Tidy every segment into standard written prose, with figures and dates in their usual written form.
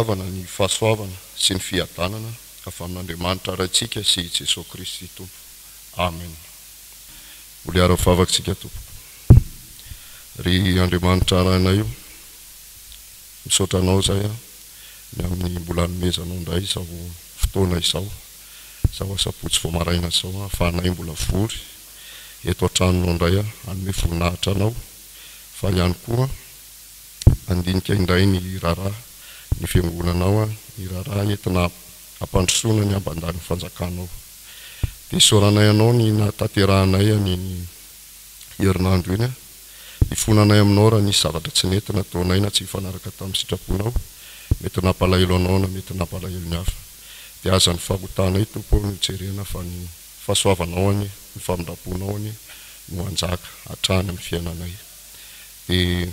fitiavana, ny fahasoavana sy ny fiadanana avy amin'Andriamanitra Raintsika sy i Jesoa Kristy Tompo. Amen. Mbola hiara-mivavaka isika tompoko. Ry Andriamanitra Rainay o, misaotra Anao izahay ny amin'ny mbola hanomezanao indray izao fotoana izao, izao asabotsy vao maraina izao ahafahanay mbola vory eto an-tranonao indray hanome voninahitra Anao fa ihany koa handinika indray ny raharaha ny fiangonanao, ny raharaha entina hampandrosoana ny hambandan'ny fanjakanao. Dia isaoranay Anao ny nahatanterahanay an'iny herinandro iny. Ifonanay Aminao raha nisy zavatra tsy nety nataonay na tsy nifanaraka tamin'ny sitraponao, mety nampalahelo Anao na mety nampalahelo ny hafa. Dia aza ny fahotanay Tompo ô no jerena fa ny fahasoavanao anie, ny famindram-ponao anie no hanjaka hatrany amin'ny fiainanay. Dia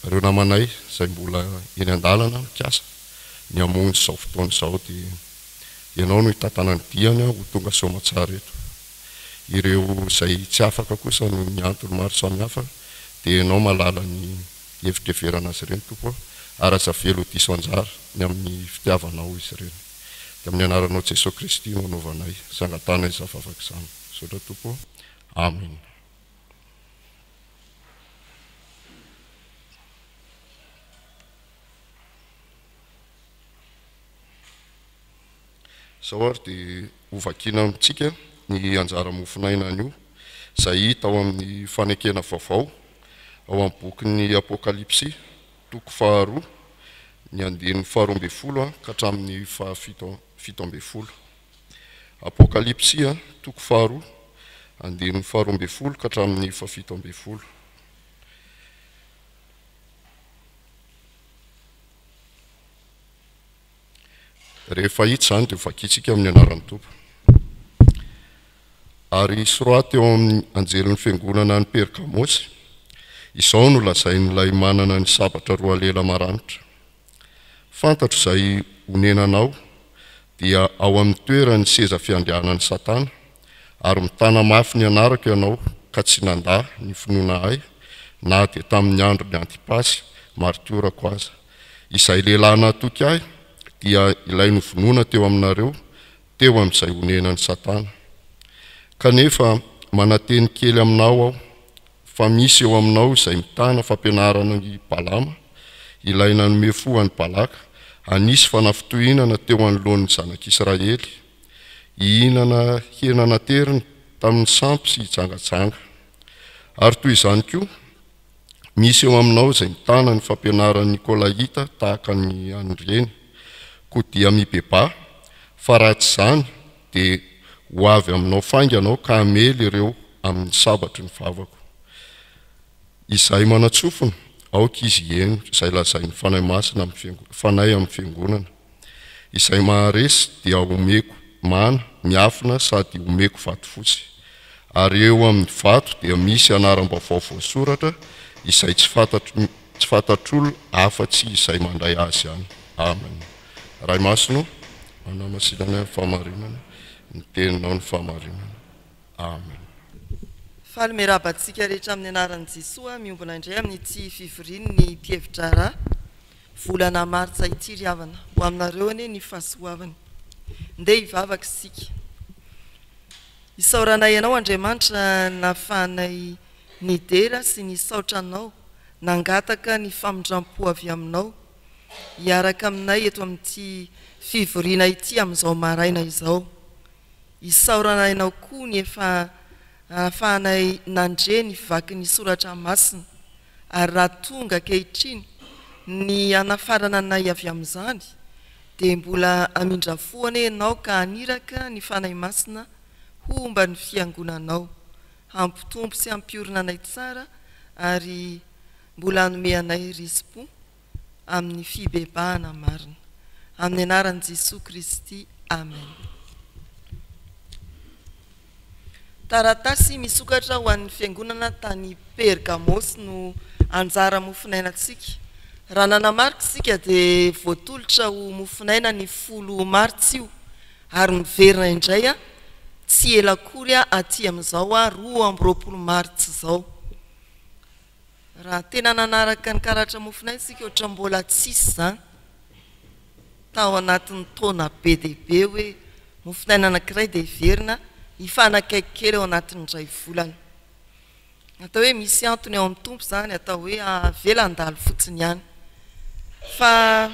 ireo namanay izay mbola eny an-dalana mikasa ny hamonjy izao fotoana izao dia ianao no hitantana ny diany ho tonga soamatsara eto. Ireo izay tsy afaka kosa noho ny antony maro samihafa dia ianao mahalala ny hevitreverana azy ireny Tompo a, ary aza avela ho diso anjara ny amin'ny fitiavanao izy ireny. Dia amin'ny anaranao Jesoa Kristy no anaovanay sy angatahanay izany vavaka izany. Misaotra Tompo o. Amena. Izao ary dia hovakiana amintsika ny anjara mofon'aina anio, izay hita ao amin'ny Fanekena Vaovao, ao amin'ny bokin'ny Apokalypsy, toko faharoa, ny andininy faharoa ambin'ny folo ka hatramin'ny fahafito 17. Apokalypsy, toko faharoa, andininy faharoa ambin'ny folo ka hatramin'ny fahafito ambin'ny folo. Rehefa hita izany dia hovakintsika amin'ny anaran'ny Tompo. Ary soraty eo amin'ny anjelin'ny fiangonana any Pergamosy, Izao no lazain'ilay manana ny sabatra roa lela maranitra, Fantatro izay onenanao, dia ao amin'ny toeran'ny seza fiandrianan'i Satana, ary mitana mafy ny anarako ianao ka tsy nandà ny finoana ahy na dia tamin'ny andron'i Antipasy martiorako aza. Izay lehilahy nahatoky ahy dia ilay novonoina teo aminareo teo amin'izay onenan'i Satana. Kanefa mananteny kely aminao aho, fa misy eo aminao izay mitana fampianarana an'i Balama, ilay nanome fo an'i Balaka, hanisy fanafintohinana teo anoloan'ny zanak'Israely, hihinana hena nateriny tamin'ny sampy sy hijangajanga. Ary toy izany koa, misy eo aminao izay mitana ny fampianaran'ny Nikolaita tahaka ny an'ireny. Koa dia mibebaha, fa raha tsy izany, dia ho avy aminao faingana aho ka hamely ireo amin'ny sabatry ny vavako. Izay manan-tsofina, aoka izy hiheno izay lazain'ny Fanahy Masina amin'ny Fanahy amin'ny Fiangonana. Izay maharesy dia homeko mana miafina sady homeko vato fotsy. Ary eo amin'ny vato dia misy anaram-baovao voasoratra izay tsy fantatry tsy fantatr'olona afa-tsy izay mandray azy ihany. Amen. Ray Masina ô, manamasinana ny fahamarinana, ny Teninao ny fahamarinana. Amen. Faly miarahaba antsika rehetra amin'ny anaran'i Jesoa miombona indray amin'ity fivorian'ny mpihevi-draharaha volana martsa ity ry havana. Ho aminareo anie ny fahasoavany. Ndeha hivavaka isika. Isaoranay Anao Andriamanitra nahafahanay nidera sy nisaotra Anao, nangataka ny famindram-po avy Aminao hiaraka aminay eto amin'ity fivoriana ity amin'izao maraina izao. Isaorana Anao koa ny efa ahafahanay nandre ny vakin'ny soratra masina ary raha tonga ankehitriny ny hanafarana anay avy amin'izany dia mbola hamindra fo anie Ianao ka haniraka ny Fanahy Masina homba ny Fiangonanao, hampitombo sy hampiorina anay tsara ary mbola hanome anay risi-po amin'ny fibebahana marina. Amin'ny anaran'i Jesoa Kristy, Amen. Taratasy misokatra ho an'ny fiangonana tany Pergamosy no anjara mofonainantsika. Raha nanamarika isika dia voatolotra ho mofonaina ny folo martsa io ary miverina indray tsy ela akory aty amin'izao 22 martsa izao. Raha tena nanaraka ny karatra mofonaina isika ohatran'ny mbola tsisy izany. Tao anatin'ny taona be dia be hoe mofonaina anankiray dia heverina hifanakaiky kely ao anatin'ny iray volana. Atao hoe misy antony ao amin'ny Tompo izany, atao hoe avela handalo fotsiny ihany. Fa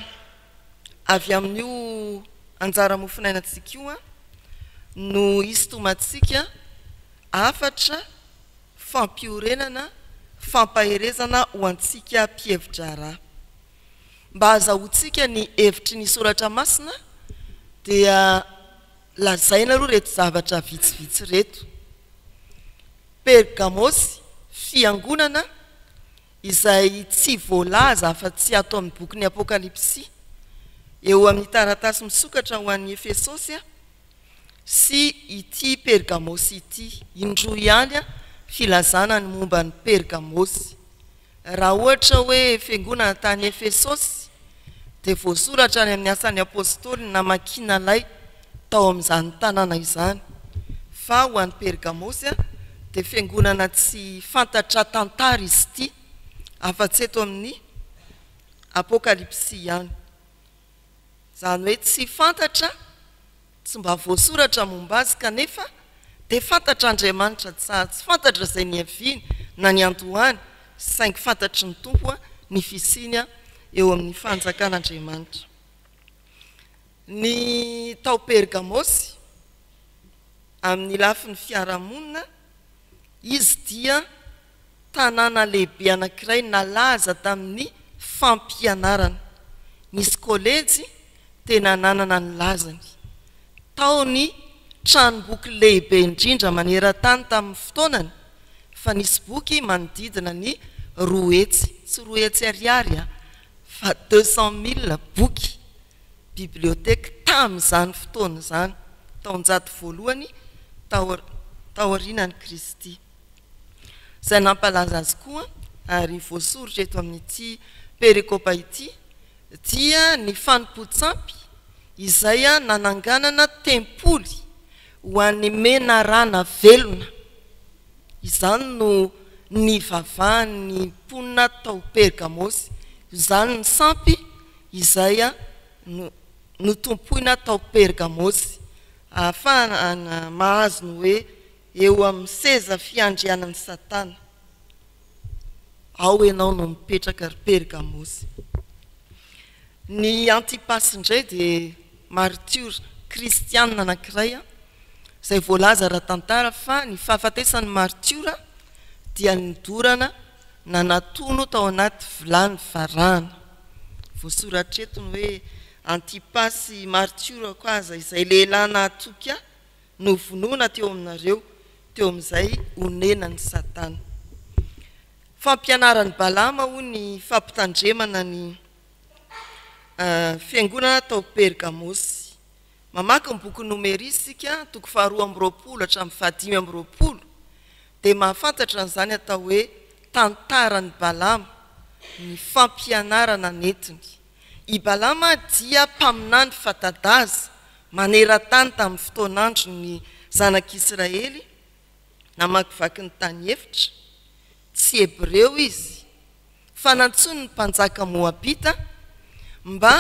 avy amin'io anjara mofonainantsika io no hisintomantsika hafatra fampiorenana, fampaherezana ho antsika mpihevi-draharaha. Mba hahazahoantsika ny hevitry ny Soratra Masina dia lazaina aloha ireto zavatra vitsivitsy ireto. Pergamosy, fiangonana izay tsy voalaza afa-tsy ato amin'ny bokin'ny Apokalypsy, eo amin'ny taratasy misokatra ho an'ny Efesosy sy ity Pergamosy ity. Indroa ihany filazana ny momba an'i Pergamosy. Raha ohatra hoe fiangonana tany Efesosy, dia voasoratra any amin'ny Asan'ny Apostoly ny namakiana lay tao amin'izany tanàna izany. Fa ho an'i Pergamosy, dia fiangonana tsy fantatra tantara izy ity, afa-tsy eto amin'ny Apokalypsy ihany. Izany hoe tsy fantatra Tsy mba voasoratra momba azy kanefa dia fantatr'Andriamanitra tsara, tsy fantatra izay niaviany na niandohany saingy fantatry ny Tompo ny fisiany eo amin'ny fanjakan'Andriamanitra. Ny tao Pergamosy, amin'ny lafiny fiarahamonina, izy dia tanàna lehibe anankiray nalaza tamin'ny fampianarana. Nisy kolejy tena nanana ny lazany. Tao ny tranomboky lehibe indrindra maneran-tany tamin'ny fotoanany, fa nisy boky manodidina ny 200, tsy 200 ariary a, fa 200 mille boky, bibliothèque, tamin'izany fotoana izany, taonjato voalohany taorianan'i Kristy. Izay nampalaza azy koa, ary voasoritra eto amin'ity perikopa ity, dia ny fanompoan-tsampy izay nananganana tempoly ho an'ny menarana velona. Izany no nivavahan'ny mponina tao Pergamosy. Izany ny sampy izay notompoina tao Pergamosy. Ahafahana mahazo ny hoe eo amin'ny seza fiandrianan'i Satana. Ao ianao no mipetraka ry Pergamosy. Ny Antipasy indray dia maritiora kristianina anankiray izay voalaza ara-tantara fa ny fahafatesan'ny maritiora dia nodorana na natono tao anaty vilany varahana. Voasoratra eto ny hoe Antipasy maritiorako aza izay lehilahy nahatoky ahy novonoina teo aminareo teo amin'izay onenan'i Satana. Fampianaran'i Balama hoy ny fampitandremana ny fiangonana tao Pergamosy. Mamaky ny bokin'i Nomery isika, toko faharoa amby roapolo hatramin'ny fahadimy amby roapolo, dia mahafantatra an'izany atao hoe tantaran'i Balama, ny fampianarana nentiny. I Balama dia mpaminany fata-daza maneran-tany tamin'ny fotoan'andron'ny Zanak'Israely namakivaky ny tany efitra. Tsy Hebreo izy, fa nantsoin'ny mpanjaka Moabita mba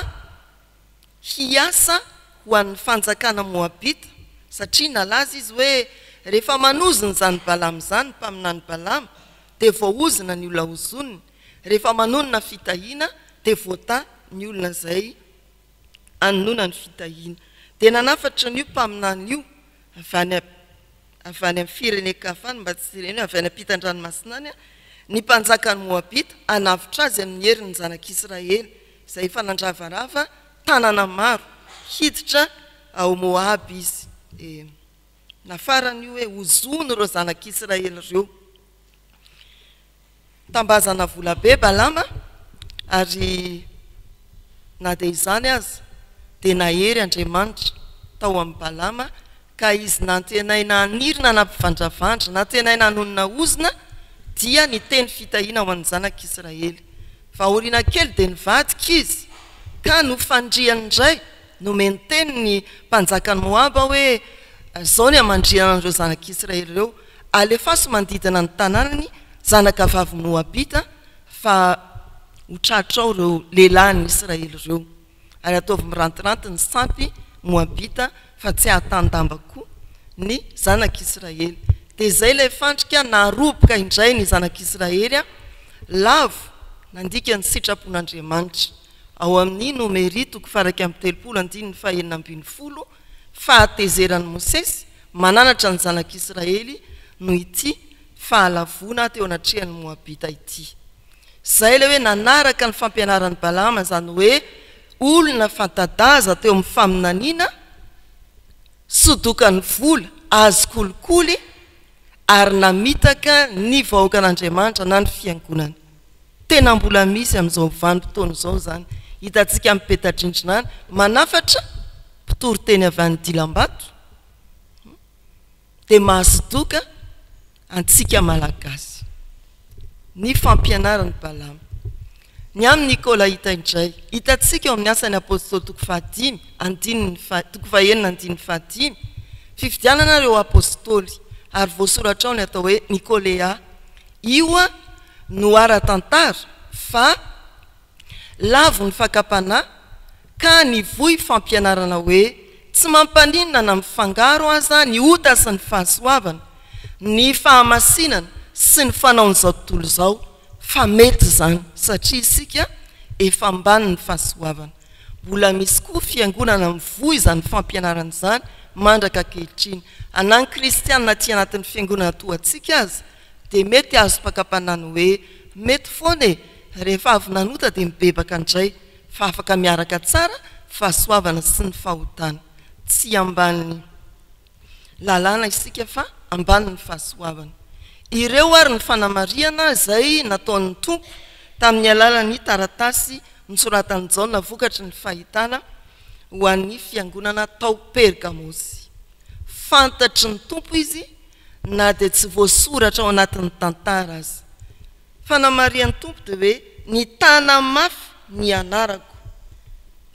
hiasa ho an'ny fanjakana Moabita, satria nalaza izy hoe rehefa manozona izany Balama izany, mpaminany Balama, dia voaozona ny olona ozoniny, Rehefa manonona fitahiana dia voatahy ny olona izay anononany fitahiana. Dia nanafatra an'io mpaminany io avy any avy any amin'ny firenen-kafa any, mba tsy jerena hoe avy any ampitan-dranomasina any, ny mpanjakan'ny Moabita hanavotra azy amin'ny herin'ny zanak'Israely, izay efa nandravarava tanàna maro, hiditra ao Moaba izy. Dia nafarany io hoe, Ozòny ireo zanak'Israely ireo. Tambazana volabe Balama ary na dia izany aza dia nahery Andriamanitra tao amin'i Balama ka izy nantenaina haniry nanampivandravandra, nantenaina hanonona ozona dia niteny fitahiana ho an'ny zanak'Israely. Fa aoriana kely dia nivadika izy ka nofandrihany indray, nomeny teny ny mpanjakan'i Moaba hoe izao ny hamandrihana an'ireo zanak'Israely ireo, Alefaso manodidina ny tanànany zanaka vavy Moabita fa ho tratrao ireo lehilahin'ny Israely ireo. ary ataovy mirantiranty ny sampy Moabita fa tsy hahatan-damba koa ny zanak'Israely. Dia izay ilay fandrika naharoboka indray ny zanak'Israely lavo nandika ny sitrapon'Andriamanitra. Ao amin'ny Nomery toko faha-31 andininy faha-16, fahatezeran'i Mosesy mananatra ny zanak'Israely noho ity fahalavoana teo anatrehan'ny Moabita ity. Izay ilay hoe nanaraka ny fampianaran'i Balama, izany hoe olona fanta-daza teo amin'ny faminaniana, sodokan'ny vola, azo kolikoly, ary namitaka ny vahoakan'Andriamanitra na ny fiangonana. Tena mbola misy amin'izao vanim-potoana izao izany. Hitantsika amin'ny peta-drindrina any, manafatra mpitory teny avy any Dilambato, dia mahasodoka antsika Malagasy ny fampianaran'i Balama. Ny amin'ny Nikolaita indray, hitantsika ao amin'ny Asan'ny Apostoly toko fahadimy, andininy faha, toko fahenina andininy fahadimy, fifidianana ireo Apostoly, ary voasoratra ao ny atao hoe Nikolea. Io no ara-tantara fa lavo ny fakam-panahy ka nivoy fampianarana hoe tsy mampaninona na mifangaro aza ny ota sy ny fahasoavana, ny fahamasinana sy ny fanaon'izao tontolo izao fa mety izany satria isika efa ambanin'ny fahasoavana. Mbola misy koa fiangonana mivoy izany fampianarana izany mandraka ankehitriny. Na ny kristiana aty anatin'ny fiangonana toa antsika aza dia mety azom-pakam-panahy ny hoe mety foana e, rehefa avy nanota dia mibebaka indray fa afaka miaraka tsara fahasoavana sy ny fahotana. Tsy ambanin'ny lalàna isika fa ambanin'ny fahasoavana. Ireo ary ny fanamarihana izay nataon'ny Tompo tamin'ny alalan'ny taratasy nosoratan'i Jaona vokatry ny fahitana ho an'ny fiangonana tao Pergamosy. Fantatry ny Tompo izy na dia tsy voasoratra ao anatin'ny tantara aza. Fanamarihan'ny Tompo dia hoe nitana mafy ny anarako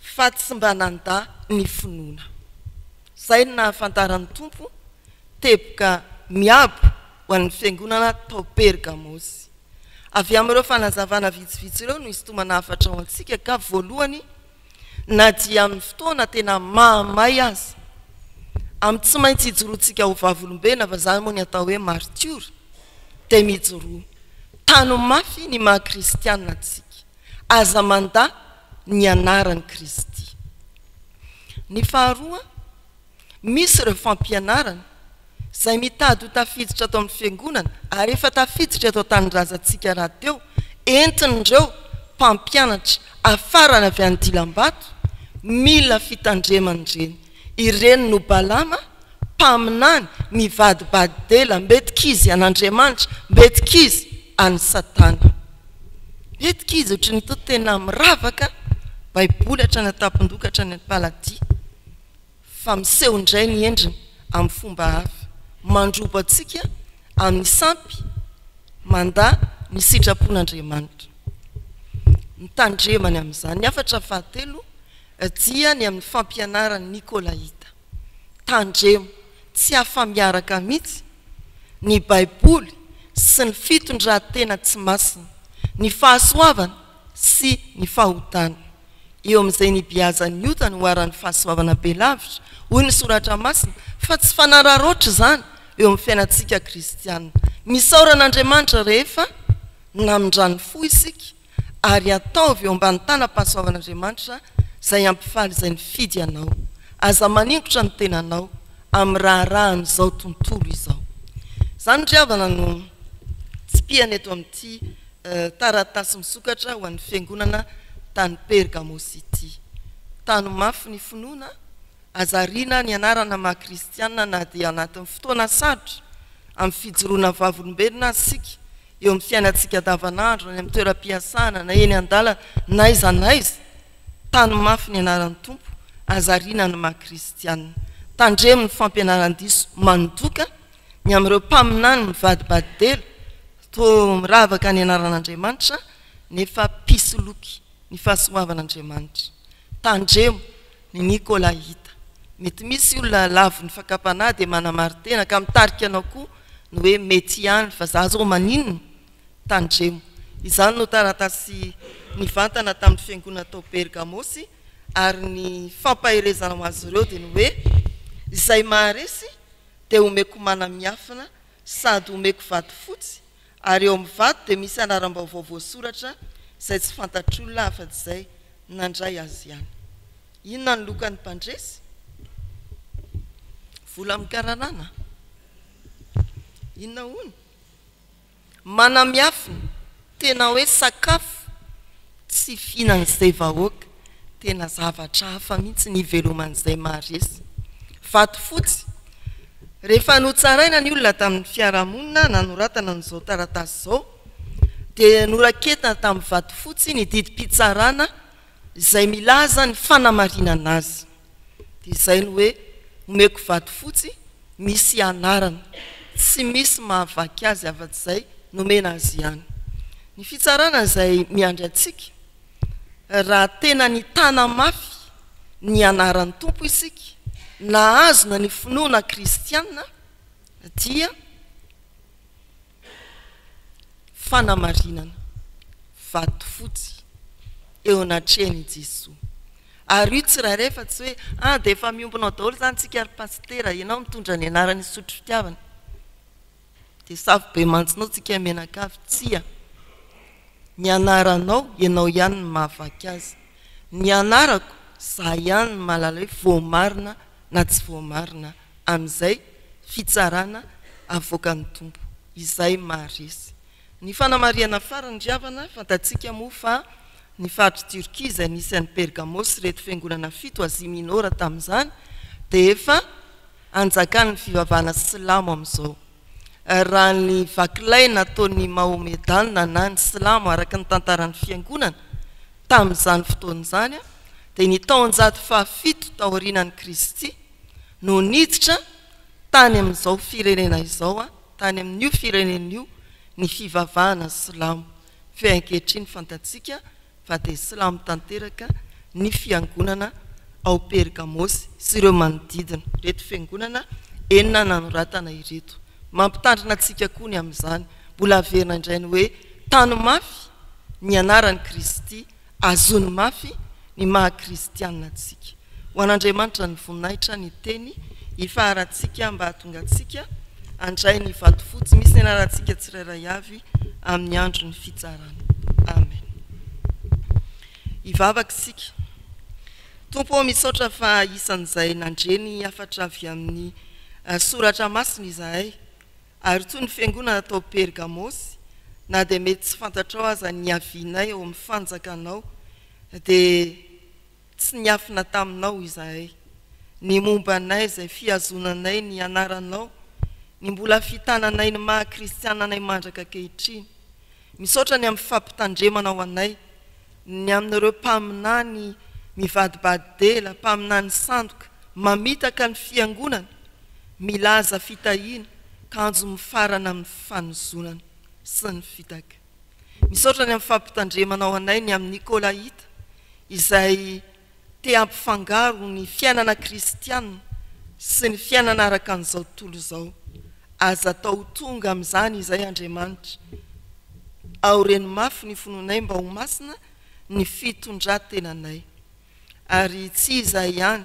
fa tsy mba nandà ny finoana. Izay no nahafantaran'ny Tompo teboka miabo ho an'ny fiangonana tao Pergamosy. Avy amin'ireo fanazavana vitsivitsy ireo no isintomana hafatra ho antsika ka voalohany, na dia amin'ny fotoana tena mahamay aza, amin'ny tsy maintsy ijoroantsika ho vavolombelona fa izany moa ny atao hoe martiora, dia mijoroa. Tano mafy ny maha kristiana antsika. Aza mandà ny anaran'i Kristy. Ny faharoa, Misy ireo fampianarana izay mitady ho tafiditra ato amin'ny fiangonana ary efa tafiditra eto an-tanindrazantsika rahateo, entin'ireo mpampianatra hafarana avy any Dilambato, mila fitandremana ireny. Ireny no Balama mpaminany mivadibadi-dela, mbetik'izy an'Andriamanitra, mbetik'izy an'i Satana. Mbetik'izy ohatry ny toa tena miravaka Baiboly hatrany an-tampon-doha ka hatrany am-paladia. fa miseho indray ny endriny amin'ny fomba hafa, mandrobo antsika amin'ny sampy, mandà ny sitrapon'Andriamanitra. Mitandremany amin'izany. Ny hafatra fahatelo dia ny amin'ny fampianaran'ny Nikolaita. Tandremo, tsy afa-miaraka mihitsy ny Baiboly sy ny fitondran-tena tsy masina, ny fahasoavana sy ny fahotana. Eo amin'izay nibiazan'ny ota no oharan'ny fahasoavana be lavitra, hoy ny Soratra Masina, fa tsy fanararaotra izany eo amin'ny fiainantsika kristiana. Misaora an'Andriamanitra rehefa namindrany fo isika, ary ataovy eo ambany tanam-pahasoavan'Andriamanitra izay hampifaly izay nifidy anao. Aza maningotra ny tenanao amin'ny raharahan'izao tontolo izao. Izany ry havana no tsipihana eto amin'ity taratasy misokatra ho an'ny fiangonana tany Pergamosy ity. Tano mafy ny finoana, aza ariana ny anarana maha kristiana na dia anatin'ny fotoana sarotra amin'ny fijoroana vavolombelona aza isika eo amin'ny fiainantsika andavanandro, any amin'ny toeram-piasana na eny an-dalana na aiza na aiza. Tano mafy ny anaran'ny Tompo, aza ariana ny maha kristiana. Tandremo ny fampianaran-diso mandoka ny amin'ireo mpaminany mivadibadi-dela Toa miravaka ny anaran'Andriamanitra nefa mpisoloky ny fahasoavan'Andriamanitra. Tandremo ny Nikolaita. Mety misy olona lavon'ny fakam-panahy dia manamari-tena ka mitarika anao koa ny hoe mety ihany fa za zao maninona? Tandremo. Izany no taratasy nivantana tamin'ny fiangonana tao Pergamosy. Ary ny fampaherezana ho azy ireo dia ny hoe, Izay maharesy dia homeko mana miafina sady homeko vato fotsy, ary eo amin'ny vato dia misy anaram-baovao voasoratra izay tsy fantatr'olona afa-tsy izay nandray azy ihany. Inona ny lokan'ny mpandresy? Vola mikararana? Inona hono? Manamiafina, tena hoe sakafo tsy fihinan'izay vahoaka, tena zavatra hafa mihitsy ny hiveloman'izay maharesy. Vato fotsy, rehefa notsaraina ny olona tamin'ny fiarahamonina nanoratana an'izao taratasy izao dia noraketina tamin'ny vato fotsy ny didim-pitsarana izay milaza ny fanamarinana azy. Dia izay no hoe omeko vato fotsy misy anarana, tsy misy mahavaky azy afa-tsy izay nomena azy ihany. Ny fitsarana izay miandry antsika, raha tena nitana mafy ny anaran'ny Tompo isika, nahazona ny finoana kristiana dia fanamarinana, vato fotsy eo anatrehan'i Jesoa. Ary io tsirairay fa tsy hoe ah dia efa miombona ao daholo izany tsika ry Pasitera, ianao mitondra ny anaran'ny Isotry Fitiavana dia safo be mantsinao tsika mianakavy, tsia, ny anaranao ianao ihany no mahavaky azy, ny anarako za ihany no mahalala hoe voamarina na tsy voamarina amin'izay fitsarana avoakan'ny Tompo, izay maharesy. Ny fanamarihana farany ry havana, fantatsika moa fa ny faritr'i Turquie izay nisy an'i Pergamos sy ireto fiangonana fito Asia Minora tamin'izany dia efa anjakan'ny fivavahana silamo amin'izao. Raha ny vakilay nataon'ny Mahomedana na ny silamo araka ny tantaran'ny fiangonana tamin'izany fotoana izany dia ny taonjato fahafito taorianan'i Kristy no niditra tany amin'izao firenena izao tany amin'io firenena io ny fivavahana silamo, fe ankehitriny fantatsika fa dia silamo tanteraka ny fiangonana ao Pergamosy sy ireo manodidina, ireto fiangonana enina nanoratana ireto. Mampitandrina antsika koa ny amin'izany, mbola averina indray ny hoe tano mafy ny anaran'i Kristy Azony mafy ny maha kristianina antsika. Ho an'Andriamanitra ny voninahitra, ny teny ifaharantsika mba hahatonga antsika handray ny vato fotsy misy ny anarantsika tsirairay avy amin'ny andron'ny fitsarana. Amen. Hivavaka isika. Tompo ô, misaotra fa isan'izay nandre ny hafatra avy amin'ny Soratra Masina izahay. Ary toy ny fiangonana tao Pergamosy, na dia mety tsy fantatrao aza ny niavianay ao amin'ny fanjakanao, dia tsy niafina taminao izahay. Ny momba anay izay fihazonanay ny anaranao, ny mbola fitananay ny maha kristiana anay mandraka ankehitriny. Misaotra ny amin'ny fampitandremana ho anay, ny amin'ireo mpaminany mivadibadi-dela, mpaminany sandoka, mamitaka ny fiangonana, milaza fitahiana, kanjo mifarana amin'ny fanozonana sy ny fitaka. Misaotra ny amin'ny fampitandremanao anay ny amin'ny Nikolaita, izay te hampifangaro ny fiainana kristiana sy ny fiainana araka an'izao tontolo izao. Aza atao ho tonga amin'izany izay Andriamanitra. Aoreno mafy ny finoanay mba ho masina ny fitondran-tenanay. Ary tsy izahay ihany,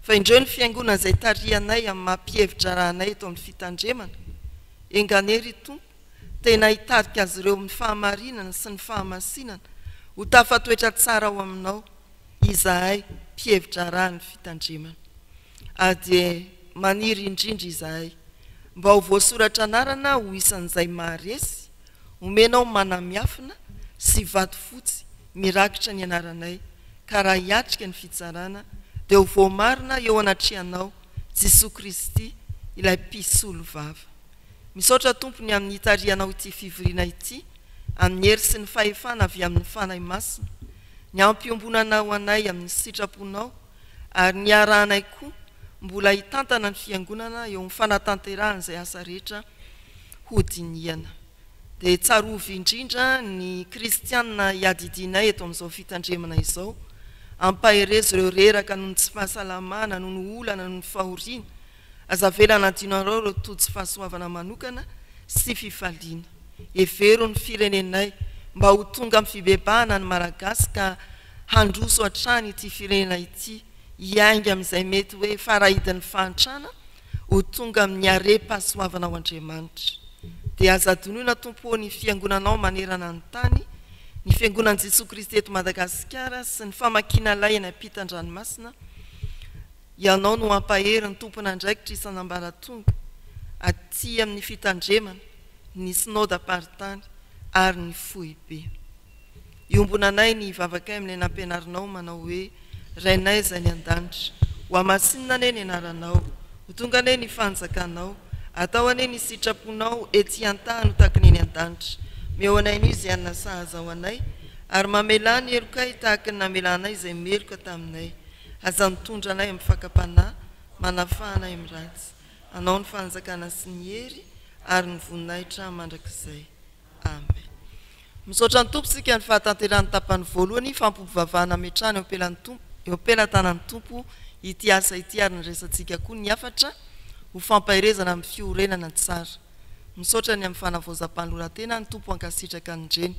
fa indreo ny Fiangonana izay tarihanay amin'ny maha mpihevi-draharaha anay eto amin'ny Fitandremana. Enga anie, ry Tompo, tena hitarika azy ireo amin'ny fahamarinana sy ny fahamasinana ho tafatoetra tsara ao Aminao izahay mpihevi-draharaha ny Fitandremana. Ary dia maniry indrindra izahay mba ho voasoratra anarana ho isan'izay maharesy, omenao mana miafina sy vato fotsy mirakitra ny anaranay, ka raha hiatrika ny fitsarana dia ho voamarina eo anatrehanao Jesoa Kristy ilay mpisolo vava. Misaotra Tompo ny amin'ny hitarihanao ity fivoriana ity amin'ny hery sy ny fahefana avy amin'ny Fanahy Masina, ny hampiombonanao anay amin'ny sitraponao ary ny hiarahanay koa mbola hitantana ny Fiangonana eo amin'ny fanatanterahana izay asa rehetra hodinihana. Dia tsarovy indrindra ny kristianina iadidianay eto amin'izao fitandremana izao, ampaherezo ireo reraka noho ny tsy fahasalamana, noho ny olana, noho ny fahoriana, Aza avela hanadino anareo ireo tojo fahasoavana manokana sy fifaliana. Hevero ny firenenay mba ho tonga amin'ny fibebahana ny Malagasy ka Handroso hatrany ity firenena ity, hiainga amin'izay mety hoe farahidin'ny fahantrana ho tonga amin'ny harem-pahasoavana ao Andriamanitra. Dia aza adinoina Tompo ô ny Fiangonanao manerana ny tany, ny Fiangonan'i Jesoa Kristy eto Madagasikara sy ny famakiana lay eny ampitan-dranomasina, Ianao no hampahery ny tompon'andraikitra isan'ambaratonga aty amin'ny fitandremana, ny Synodamparitany ary ny foibe. Iombonanay ny vavakay amin'ilay nampianarinao manao hoe, Rainay izay any an-danitra, hohamasinina anie ny anaranao, ho tonga anie ny fanjakanao, atao anie ny sitraponao ety an-tany ho tahaka ny eny an-danitra. Omeo anay anio izay hanina sahaza ho anay, ary mamelà ny helokay tahaka ny namelanay izay meloka taminay. Aza mitondra anay amin'ny fakam-panahy, manafaha anay amin'ny ratsy. Anao ny fanjakana sy ny hery ary ny voninahitra mandrakizay. Amen. Misaotra ny Tompo isika ny fahatanterahan'ny tapany voalohany fampivavahana ametrahana eo am-pelan'ny Tompo eo am-pelatanan'ny Tompo ity asa ity ary niraisantsika koa ny hafatra ho fampaherezana amin'ny fiorenana tsara. Misaotra ny amin'ny fanavaozam-panoloran-tena ny Tompo hankasitraka an'ireny.